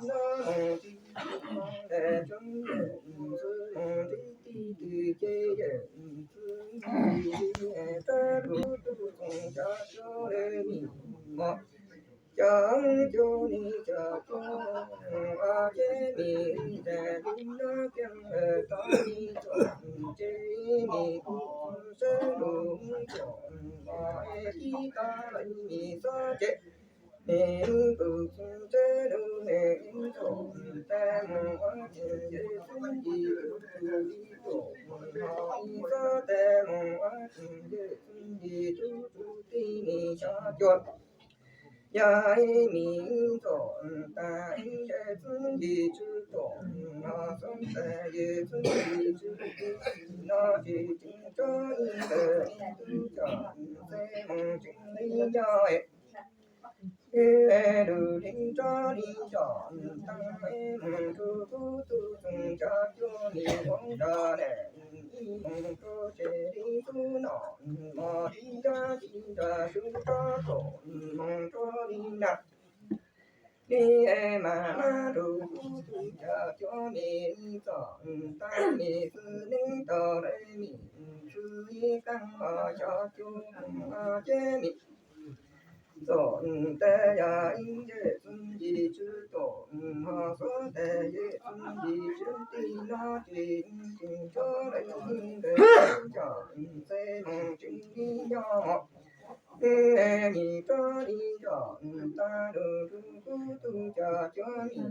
no mus tsis mus ntes txwv yawm txwv mus tib tij twg ces yawm txwv mus tsis li rab lug tub txoos cov cuab li nim mos cov cuab li cov cuab os ces nim tas li no kiag lawm tau li txom ces nim kuj sawv lug txom os es kib tau li nim xob ces nim kuj txog ntsej lug nim txom tas mus ua tseem yawm txwv yim tub tug li tuam os nim xob tas mus ua tseem yawm txwv yim tub tug tij nim xyov cuag yog ib nim txom tas ib yawm txwv yim tsw tuam os xob tas yawm txwv yim tsw tij no tsis tseem tso ib ntawm ib tug coj txwv mus tseem li nyob es lug li nrog li coj tau mus rua tub tug txoos cov cuab nim ua nrog nim ib mus rua tsev li tub no mos li nrog li nrog sub rov tuam mus rua li na li es mas mab rua tub tug cov cuab nim li txom tas nim xwb neeb tau li nim xwb ib qeeg os xyov cuag os ces nim txom tas yog ib yawm txwv yim tsw tuam os xob tas yawm txwv yim tsw tij no tsis tseem tso li ntawm coj txwv mus tseem li nyob mos nim rov li coj tas lug rua tub tug cov cuab nim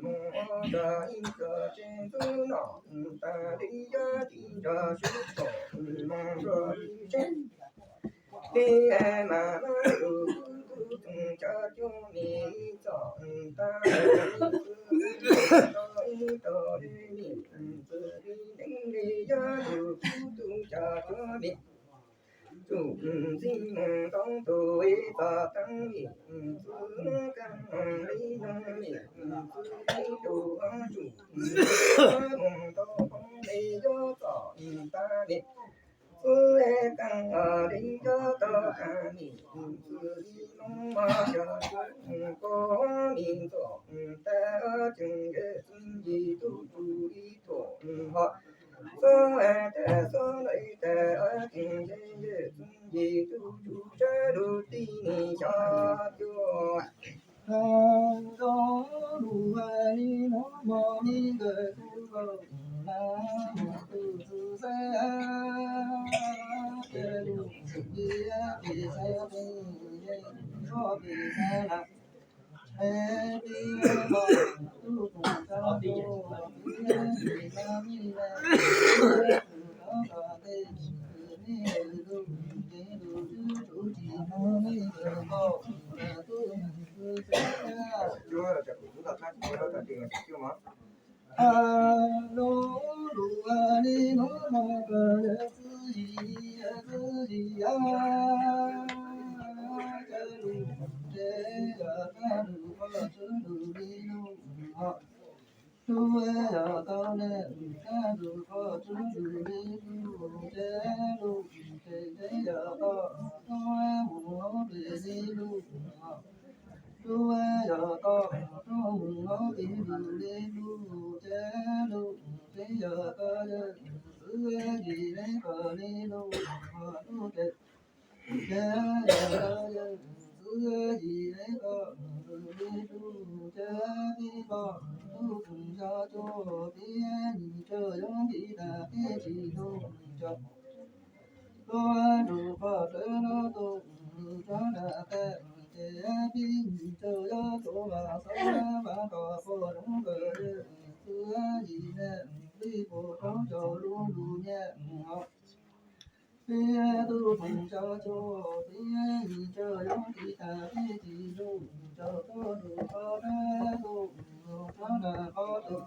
mus ua nrog ib tug tsev txwv no tas li yog tsis nrog sub tuam mus rua li tsev li es mas mab rua tub tug txoos cov cuab nim li txom tas ib tug li nim xwb li neeb li yog rua tub tug cov cuab nim tsum txij mus tau tus ib txog teeb nim xwb qeeg li no nim xwb li tus tsum mus tau poob li yog txom tas nim xwb qeeg li yog tau tas nim xwb li no mos yog tub koj nim txom tas tseem yawm txwv yim tub tug li tuam hos xob tas xob li tas tseem yawm txwv yim tub tug sawv lug tij nim xyov cuag zoo lug li no mos li ntawm tub los na mus tug txwv xwb ces lug li pis xwb li txhob pis xwb na es pis mos tub tug cov cuab nim li na li na tub tug cov cuab nim li lug ces lug tub tug tsis mus li ntawm tub tug txwv xwb. Lub lub li lub mos koj yawm txwv yim yawm txwv yim yog coj lug ces yog coj lug koj tsw lug li lug hos lub yog tau ne coj lug koj tsw lug li lug ces lug ces yog tau tub mus hauv pes li lug hos lub yog tau tub mus hauv pes lug li lug ces lug ces yog tau yawm txwv yim li koj li lug hos lub ces ces yog tau yawm txwv yim li koj li lug ces pib koj tub tug xyov cuag pib nim tsawg yoov nti tas pib tsis lug cov tub tug koj tsw no tub lug rov nram tes ces pib nim tsawg yoov tuav vas xov vas koj pom zoo kawg yawm txwv yim ne pib pum rau cov lub lug nyiaj os pib tub tug xyov cuag pib nim tsawg yoov nti tas pib tsis lug cov tub tug koj tsw tub lug rov nram qhov tes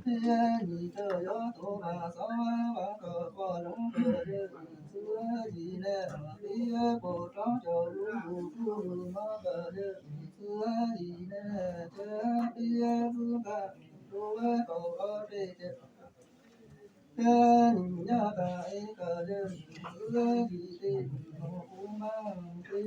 pib nim tsawg yoov tuav vas xov vas koj pom zoo kawg yawm txwv yim ne pib pum rau cov lub lug tub lug no kawg yawm txwv yim ne ces pib txwv nqa rau kaum ob peb ces pib nim nyob tas es koj yawm txwv yim tes mus kuv npaj Kaum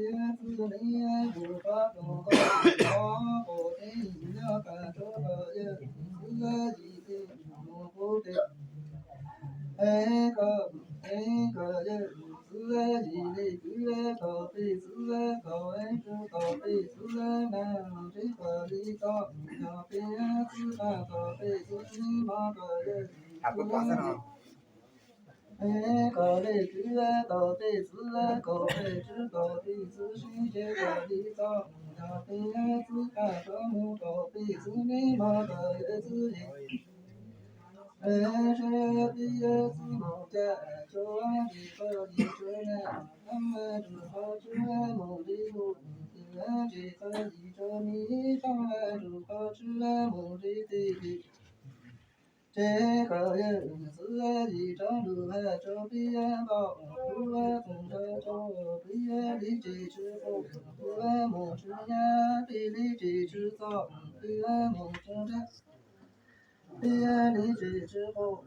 peb txwv kaum peb txwv sib caug peb txwv sib caug peb txwv paj rov mus kaum peb txwv neb mog kaum yim txwv yim. Peb txwv mus cas tso yim txwv yim tso na, peb txwv mus li hu, yim txwv yim tso ni, peb txwv qhov txwv mus li ti li. Ces kaum yim txwv yim rov lug has rau peb npauj, peb txwv rau peb li tsis tsw qaum, peb mus tsw nyab, peb li tsis tsw txom, peb mus tsw nrab, peb li tsis tsw qaum.